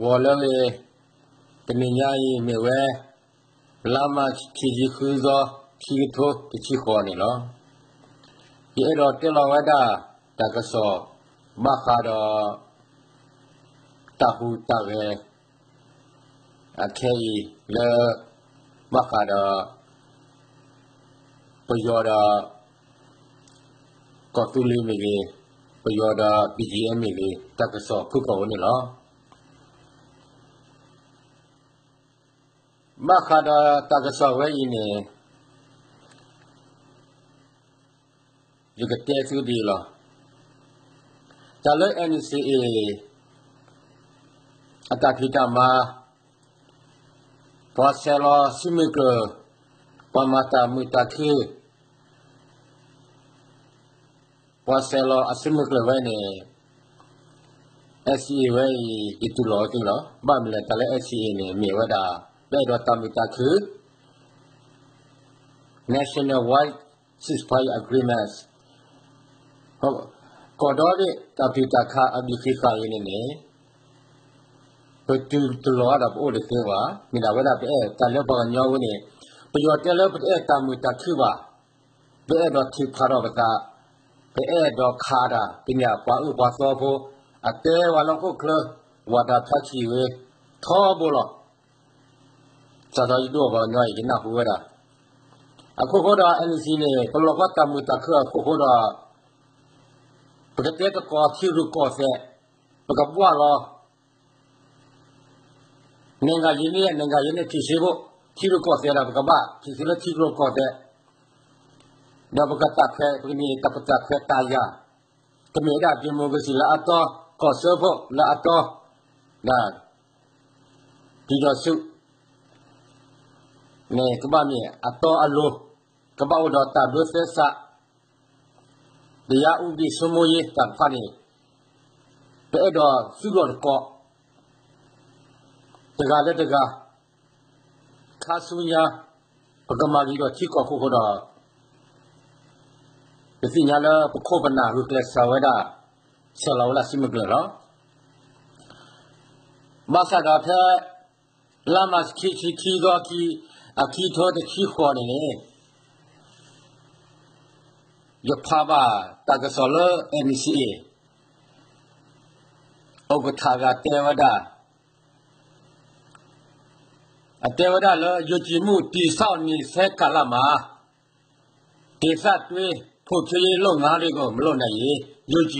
ဂီၤလၢဂ့ၤ, တနံၤညါအံၤမ့ၢ်ဝဲ လါမးခံဆံဃုသီ ခံကထိတဆံဃိးန့ၣ်လီၤ. ယအဲၣ်ဒိးတဲလီၤဝဲဒၣ် တၢ်ကစီၣ် ဘၣ်ဃးဒီး တၢ်ဟူးတၢ်ဂဲၤ အခဲအံၤလၢ ဘၣ်ဃးဒီး ပယီၤဒီး ကီၢ်သူလ့ၤမ့ၢ်ဂ့ၤ, ပယီၤဒီး ဘီၣ်ကၠံၣ်အဲၣ်မ့ၢ်ဂ့ၤ, တၢ်ကစီၣ်ဖုၣ်ကိာ်ဝဲန့ၣ်လီၤ. ဘၣ်ဃးဒီးတၢ်ကစီၣ်ဝဲအံၤန့ၣ် ယကတဲသုဒ်အံၤလီၤ. တၢ်လၢ NCA အတၢ်ဖံးတၢ်မၤ, ပှၤဆဲးလီၤစုမုၢ်ကျၢၤ, ပှၤမၤတၢ်မုာ်တၢ်ခုၣ် ပှၤဆဲးလီၤအစုမုၢ်ကျၢၤဝဲန့ၣ် NCA ဝဲအံၤ ယတူၢ်လိာ်ဝဲသ့လီၤ. ဘၣ်မနုၤလဲၣ် တၢ်လၢ NCA န့ၣ် မ့ၢ်ဝဲဒၣ် ပအဲၣ်ဒိးတၢ်မုာ်တၢ်ခုၣ် Nationwide Ceasefire Agreement ကီၢ်ဒီဘ့ၣ်တၢ်ထုးတၢ်ခးအဘံၣ်ဃ့ဃာ်အံၤန့ၣ်န့ၣ် ပတုၤတလီၤဒီးပအိၣ်တသ့ဘၣ်. မ့ၢ်ဒၣ်ဝဲဒၣ်ပအဲၣ်တၢ်လၢပှၤကညီဝဲန့ၣ် ပယီၤတဲလၢပတအဲၣ်တၢ်မုာ်တၢ်ခုၣ်ဘၣ်, ပအဲၣ်ဒိးထုးဖးထီၣ်ပသး, ပအဲၣ်ဒိးခးတၢ် ပန့ၢ်ပှၤအၢပှၤသီဖိ, အတဲဝဲလၢဟီၣ်ခိၣ်ချၢ ဝၤတၢ်ဖျါဆံးဝဲ ထီဘိလီၤ. စးထီၣ်ယဒိၣ်ပှၤကညီအံၤ ယနၢ်ဟူဝဲဒၣ်. အခိၣ်ဃိဒီး NCA န့ၣ် ပလီၢ်ကွၢ်တၢ်မုာ်တၢ်ခုၣ်အခိၣ်ဃိဒီး ပကတဲသကိးထံရူၢ်ကီၢ်သဲး, ပကဘှၣ်လီၤ နဂၤယဲန့ၣ် နဂၤယဲန့ၣ် ထံၣ်စ့ဖိ, ထံရူၢ်ကီၢ်သဲးဒီး ပကဘၣ်ထံၣ်စ့လၢထံရူၢ်ကီၢ်သဲး, ဒီးပကတၢ်ခွဲး ပကန့ၢ်တၢ်ပတၢ်ခွဲးတၢ်ယာ်, ကမ့ၢ်ဝဲဒၣ် democracy လၢအတီ, ကီၢ်စၢဖှိၣ်လၢအတီ, ဒီး ပြည်ထောင်စု န့ၣ် ကဘၣ်မ့ၢ်အတီအလိၤ, ကဘၣ်အိၣ်ဒီးတၢ်ဘျၢသဲစး, တရားဥပဒေစိုးမိုးရေး တၢ်တဖၣ်န့ၣ် ပအဲၣ်ဒိးသုးလီၢ်သကိး တဂၤလၢတဂၤ ခါဆူညါ ပကမၤဂ့ၤဒီးထံကီၢ်အခိၣ်ဃိဒီး ပသ့ၣ်ညါလၢပခိၣ်ပနၢ်ဂုာ်ကျဲးစၢးဝဲဒၣ် ဆဲးလီၤဝဲဒၣ်စုမုၢ်ကျၢၤလီၤ. ဘၣ်ဆၣ်ဒီးဖဲ လါမးခံဆံခံသီ အခံထိတဆံဃိးန့ၣ်န့ၣ် ယဖးဘၣ်တၢ်ကစီၣ်လၢ NCA အကထါဂၤတဲဝဲဒၣ်, အတဲဝဲဒၣ်လၢ ယုံကြည်မှုတည်ဆောက်နေဆဲကာလမှာ ဒေသတွင်း ဖွံ့ဖြိုးရေးလုပ်ငန်းတွေကို မလုပ်နိုင်ရင် ယုံကြည်မှု